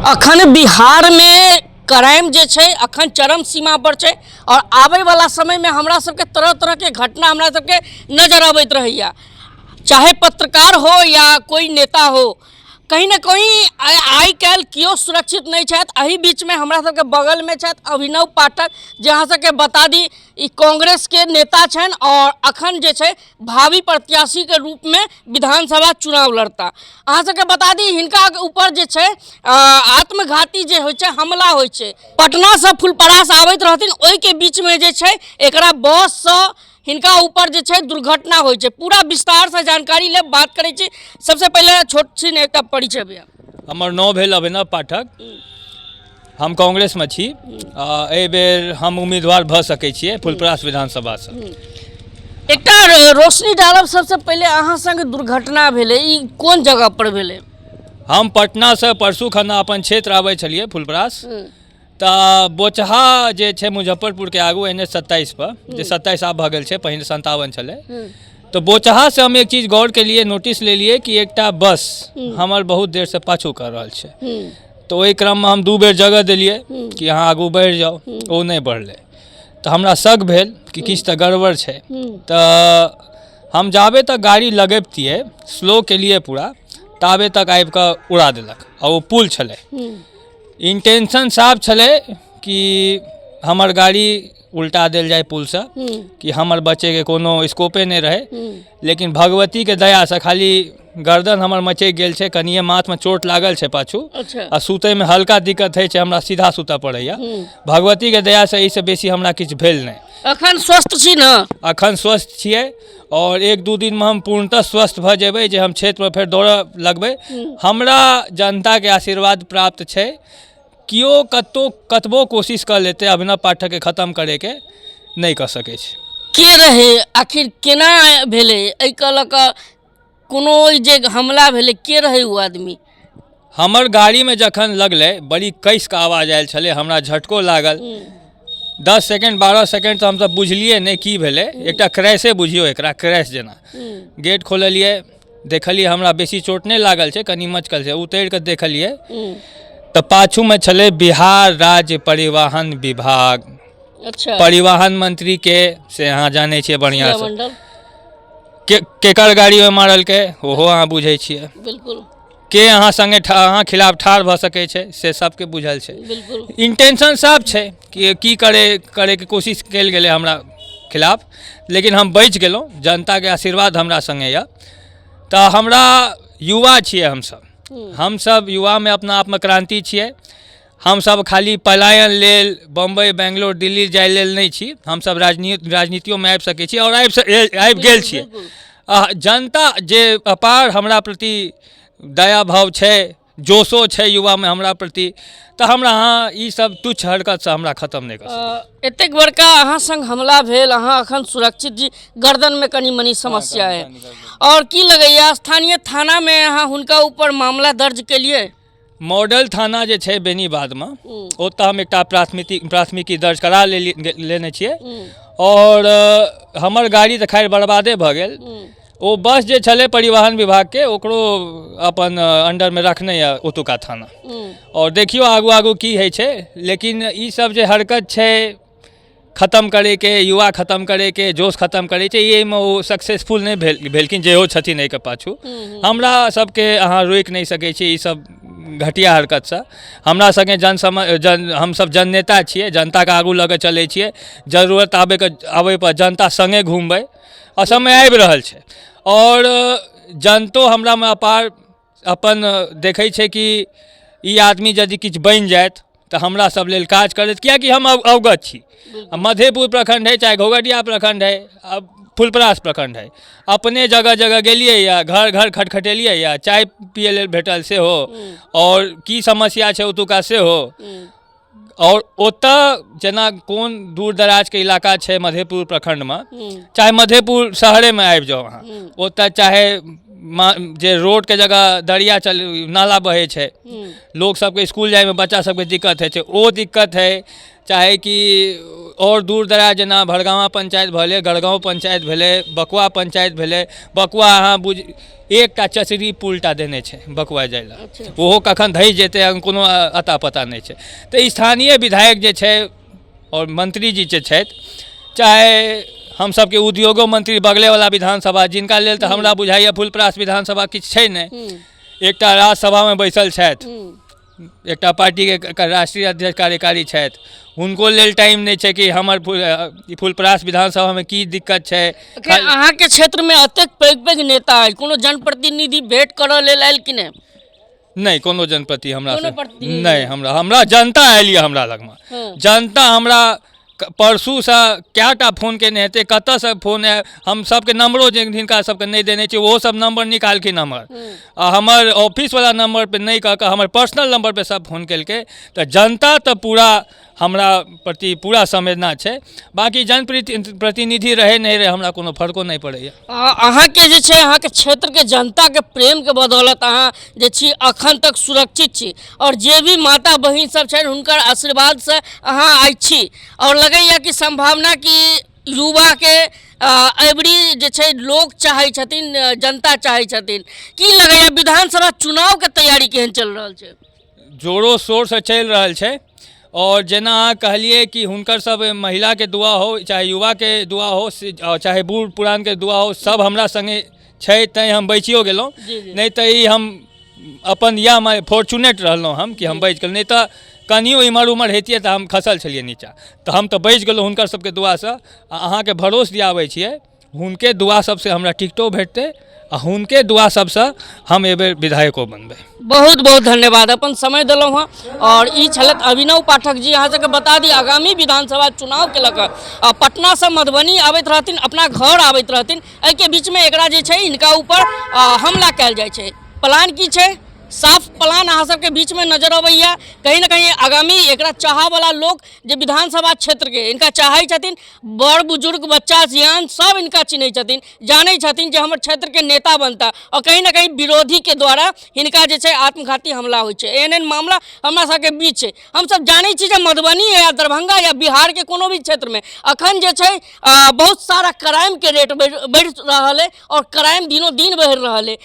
अखन बिहारमे क्राइम जे छै अखन चरम सीमा पर छै आओर आबैवला समयमे हमरा सबके तरह तरहके घटना हमरा सबके नजर अबैत रहैए, चाहे पत्रकार हो या कोइ नेता हो, कहीं ने कहीं आइ काल्हि केओ सुरक्षित नहि छथि। एहि बीचमे हमरा सबके बगलमे छथि अभिनव पाठक, जे अहाँ सबके बता दी ई कांग्रेसके नेता छनि आओर अखन जे छै भावी प्रत्याशीके रूपमे विधानसभा चुनाव लड़ता। अहाँ सबके बता दी हिनका ऊपर जे छै आत्मघाती जे होइ छै हमला होइ छै। पटनासँ फुलपरास आबैत रहथिन, ओहिके बीचमे जे छै एकरा बससँ हिनका ऊपर जे छै दुर्घटना होइ छै। पूरा विस्तारसँ जानकारी लेब, बात करै छी। सबसँ पहिले छोट छिन एकटा परिचय भैया। हमर नाम भेल अभिनव पाठक, हम कांग्रेसमे छी। एहि बेर हम उम्मीदवार भऽ सकै छियै फुलपरास विधानसभासँ। एकटा रोशनी डालब, सबसँ पहिले अहाँ संग दुर्घटना भेलै, ई कोन जगह पर भेलै? हम पटनासँ परसू खना अपन क्षेत्र आबै छलियै फुलपरास, तऽ बोचहा जे छै मुजफ्फरपुरके आगू एन एच 27 पर, जे 27 आब भऽ गेल छै, पहिने 57 छलै। तऽ बोचहासँ हम एक चीज गौर केलियै, नोटिस लेलियै कि एकटा बस हमर बहुत देरसँ पाछू कऽ रहल छै। तऽ ओहि क्रममे हम 2 बेर जगह देलियै कि अहाँ आगू बढ़ि जाउ, ओ नहि बढ़लै। तऽ हमरा शक भेल कि किछु तऽ गड़बड़ छै। तऽ हम जाबे तक गाड़ी लगबितियै, स्लो केलियै पूरा, ताबे तक आबिकऽ उड़ा देलक। आ ओ पुल छलै, इंटेंशन साफ छलै कि हमर गाड़ी उल्टा देल जाय पुलसँ, कि हमर बचैके कोनो स्कोपे नहि रहै। लेकिन भगवतीके दयासँ खाली गर्दन हमर मचकि गेल छै, कनिए माथमे चोट लागल छै पाछू। आ सुतैमे हल्का दिक्कत होइ छै, हमरा सीधा सुतऽ पड़ैए। भगवतीके दयासँ एहिसँ बेसी हमरा किछु भेल नहि। अखन स्वस्थ छी ने? अखन स्वस्थ छियै आओर 1-2 दिनमे हम पूर्णतः स्वस्थ भऽ जेबै, जे हम क्षेत्रमे फेर दौड़ऽ लगबै। हमरा जनताके आशीर्वाद प्राप्त छै। केओ कतहु कतबो कोशिश कऽ लेतै अभिनव पाठकके खतम करैके, नहि कऽ सकै छै। के रहै, आखिर केना भेलै, एहिके लऽ कऽ कोनो जे हमला भेलै, के रहै ओ आदमी? हमर गाड़ीमे जखन लगलै, बड़ी कसिके आवाज आयल छलै, हमरा झटको लागल। 10 सेकेंड 12 सेकेंड तऽ हमसब बुझलियै नहि की भेलै, एकटा क्रैशे बुझियौ एकरा, क्रैश जेना। गेट खोललियै, देखलियै हमरा बेसी चोट नहि लागल छै, कनि मचकल छै। उतरि कऽ देखलियै तऽ पाछूमे छलै बिहार राज्य परिवहन विभाग। परिवहन मंत्रीके से अहाँ जानै छियै बढ़िआँसँ, केकर गाड़ीमे मारलकै ओहो अहाँ बुझै छियै। बिल्कुल। के अहाँ सङ्गे अहाँ खिलाफ ठाढ़ भऽ सकै छै से सबके बुझल छै। बिल्कुल। इंटेंशन साफ छै कि की करैके कोशिश कयल गेलै हमरा खिलाफ, लेकिन हम बचि गेलहुँ। जनताके आशीर्वाद हमरा सङ्गे यऽ। तऽ हमरा युवा छियै हमसब युवामे अपना आपमे क्रान्ति छियै। हमसब खाली पलायन लेल बम्बई बेंगलोर दिल्ली जाइ लेल नहि छी, हमसब राजनीतियोमे आबि सकै छी आओर आबि गेल छियै। जनता जे अपार हमरा प्रति दया भाव छै, जोशो छै युवामे हमरा प्रति, तऽ हमरा अहाँ ई सब तुच्छ हरकतसँ हमरा खतम नहि कऽ सकैत। एतेक बड़का अहाँ संग हमला भेल, अहाँ अखन सुरक्षित छी, गर्दनमे कनि मनि समस्या अइ, आओर की लगैए स्थानीय थानामे अहाँ हुनका ऊपर मामला दर्ज केलियै? मॉडल थाना जे छै बेनीबादमे, ओतऽ हम एकटा प्राथमिकी दर्ज करा लेने छियै। आओर हमर गाड़ी तऽ खैर बर्बादे भऽ गेल। ओ बस जे छलै परिवहन विभागके, ओकरो अपन अंडरमे रखने यऽ ओतुका थाना। आओर देखियौ आगू आगू की होइ छै। लेकिन ई सब जे हरकत छै खतम करैके, युवा खतम करैके, जोश खतम करै छै, एहिमे ओ सक्सेसफुल नहि भेलखिन जेहो छथिन एहिके पाछू। हमरा सबके अहाँ रोकि नहि सकै छी ई सब घटिया हरकतसँ। हमरा सङ्गे हमसब जननेता छियै, जनताके आगू लऽ कऽ चलै छियै। जरूरत आबैपर जनता सङ्गे घुमबै, आ समय आबि रहल छै। आओर जनतो हमरामे अपार अपन देखै छै कि ई आदमी यदि किछु बनि जायत तऽ हमरा सब लेल काज करैत, किएकि हम अवगत छी। मधेपुर प्रखंड है, चाहे घोघडिया प्रखंड है, अब फुलपरास प्रखंड है, अपने जगह जगह गेलियै यऽ, घर घर खटखटेलियै यऽ, चाय पियै लेल भेटल सेहो, आओर की समस्या छै ओतुका सेहो। आओर ओतऽ जेना कोन दूर दराजके इलाका छै मधेपुर प्रखंडमे, चाहे मधेपुर शहरेमे आबि जाउ अहाँ, ओतऽ चाहे जे रोडके जगह दरिया चल नाला बहै छै, लोक सबके इसकुल जाइमे बच्चा सबके दिक्कत होइ छै, ओ दिक्कत हइ। चाहे कि आओर दूर दराज जेना भरगामा पंचायत भेलै, गढ़गाँव पंचायत भेलै, बकुआ पंचायत भेलै। बकुआ अहाँ बुझ एकटा चचरी पुलटा देने छै बकुआ जाइ लए, ओहो कखन धसि जेतै कोनो अता पता नहि छै। तऽ स्थानीय विधायक जे छै आओर मंत्री जी जे छथि, चाहे हमसभके उद्योगो मंत्री बगलेवला विधानसभा, जिनका लेल तऽ हमरा बुझाइए फुलपरास विधानसभा किछु छै नहि, एकटा राज्यसभामे बैसल छथि, एकटा पार्टीके राष्ट्रीय अध्यक्ष कार्यकारी छथि, हुनको लेल टाइम नहि छै कि हमर फुलपरास विधानसभामे की दिक्कत छै। अहाँके क्षेत्रमे एतेक पैघ पैघ नेता अछि, कोनो जनप्रतिनिधि भेंट करऽ लेल आयल कि नहि? नहि, कोनो जनप्रति हमरा नहि, हमरा हमरा जनता आयल यऽ हमरा लगमे। जनता हमरा परसूसँ कएटा फोन केने हेतै, कतऽसँ फोन आयल, हम सबके नम्बरो जे हिनका सबके नहि देने छी ओहो सब नम्बर निकालखिन हमर, आ हमर ऑफिसवला नम्बरपर नहि कऽ कऽ हमर पर्सनल नम्बरपर सब फोन केलकै। तऽ जनता तऽ पूरा हमरा प्रति पूरा संवेदना छै, बाँकी जनप्रतिनिधि रहै नहि रहै हमरा कोनो फर्को नहि पड़ैए। अहाँके जे छै अहाँके क्षेत्रके जनताके प्रेमके बदौलत अहाँ जे छी अखन तक सुरक्षित छी, आओर जे भी माता बहिन सब छनि हुनकर आशीर्वादसँ अहाँ आइ छी। आओर लगैए कि सम्भावना कि युवाके एबरी जे छै लोक चाहै छथिन, जनता चाहै छथिन, की लगैए विधानसभा चुनावके तैयारी केहन चलि रहल छै? जोरो शोरसँ चलि रहल छै। आओर जेना अहाँ कहलियै कि हुनकर सब महिलाके दुआ हो, चाहे युवाके दुआ हो, चाहे बूढ़ पुरानके दुआ हो, सब हमरा सङ्गे छै, तैँ हम बचियो गेलहुँ, नहि तऽ ई हम अपन इएह फोर्चुनेट रहलहुँ हम कि हम बचि गेलहुँ, नहि तऽ कनियो इम्हर उम्हर होइतियै तऽ हम खसल छलियै नीचाँ, तऽ हम तऽ बचि गेलहुँ हुनकर सबके दुआसँ। आ अहाँके भरोस दियाबै छियै हुनके दुआ सबसँ हमरा टिकटो भेटतै आ हुनके दुआ सबसँ हम एहिबेर विधायको बनबै। बहुत बहुत धन्यवाद, अपन समय देलहुँ हँ। और ई छलथि अभिनव पाठक जी। अहाँ सबके बता दी आगामी विधानसभा चुनावके लऽ कऽ पटनासँ मधुबनी आबैत रहथिन, अपना घर आबैत रहथिन, एहिके बीचमे एकरा जे छै हिनका ऊपर हमला कयल जाइ छै। प्लान की छै? साफ प्लान अहाँ सबके बीचमे नजर अबैया। कहीं ने कहीं आगामी एकरा चाहऽवला लोक जे विधानसभा क्षेत्रके इनका चाहै छथिन, बड़ बुजुर्ग बच्चा सियान सब इनका चिन्है छथिन, जानै छथिन जे हमर क्षेत्रके नेता बनता, आओर कहीं ने कहीं विरोधीके द्वारा हिनका जे छै आत्मघाती हमला होइ छै। एहन एहन मामला हमरा सबके बीच छै। हमसब जानै छी जे मधुबनी या दरभंगा या बिहारके कोनो भी क्षेत्रमे अखन जे छै बहुत सारा क्राइमके रेट बढ़ि रहल अइ आओर क्राइम दिनो दिन बढ़ि रहल अइ।